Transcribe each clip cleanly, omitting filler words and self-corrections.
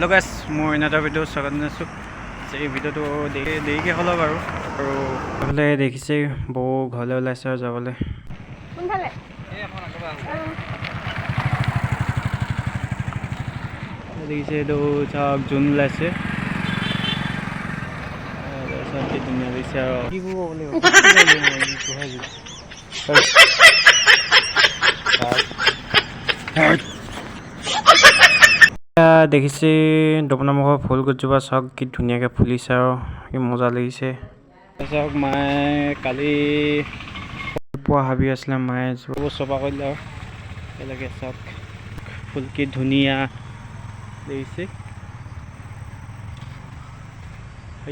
Hello' গাইছ, মোৰ অন্য এটা ভিডিঅ' স্বাগত জনাইছোঁ। এই ভিডিঅ'টো দেৰিকৈ হ'ল বাৰু। আৰু এইফালে দেখিছে, বৌ ঘৰলৈ ওলাইছে আৰু যাবলৈ। কোনফালে? দেখিছে, এইটো চাওক, জোন ওলাইছে। তাৰপিছত কি ধুনীয়া লাগিছে। আৰু কি ক'ব লাগিব? কি ক'ব লাগিব? দেখিছে, দপনামুখৰ ফুল গছজোপা চাওক, কি ধুনীয়াকৈ ফুলিছে আৰু কি মজা লাগিছে। চাওক, মায়ে কালি পোৱা হাবি আছিলে, মায়ে এইবোৰ চফা কৰিলে। আৰু একেলগে চাওক, ফুল কি ধুনীয়া দেখিছে।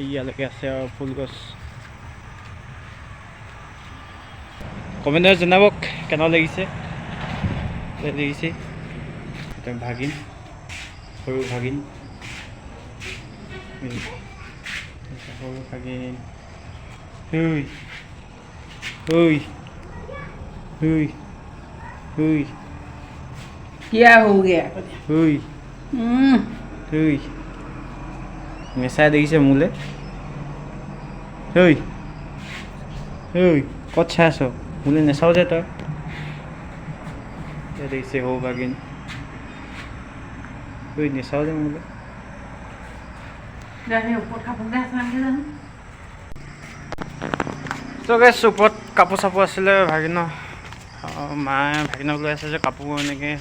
ইয়ালৈকে আছে আৰু ফুল গছ। কমেণ্টত জনাব কেনেকুৱা লাগিছে। দেখিছে, এটা ভাগিন, সৰু ভাগিন, সৰু ভাগিন। ঐ ঐ ঐ ঐ। क्या हो गया? ঐ। ঐ, নেচাই দেখিছে মোলে। ঐ ঐ, ক'ত চাই আছ? মোলে নেচাও যে তই। এয়া দেখিছে, সৰু ভাগিন। ঐ, নেচাও যে মোলে। ওপৰত কাপোৰ আছে নেকি জানো। ত' গাইছ, ওপৰত কাপোৰ চাপোৰ আছিলে ভাগিনৰ। মায়ে ভাগিনক লৈ আছে যে কাপোৰ এনেকৈ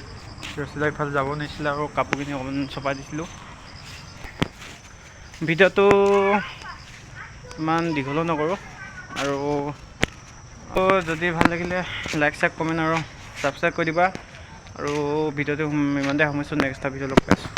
ৰচিলে, ইফালে যাব নিছিলে আৰু কাপোৰখিনি অকণমান চপাই দিছিলোঁ। ভিডিঅ'টো ইমান দীঘলো নকৰোঁ। আৰু যদি ভাল লাগিলে লাইক চাইক, কমেণ্ট আৰু ছাবস্ক্ৰাইব কৰি দিবা। আৰু ভিডিঅ'টো ইমানতে সামৰিছোঁ। নেক্সট এটা ভিডিঅ' লগ পাইছোঁ।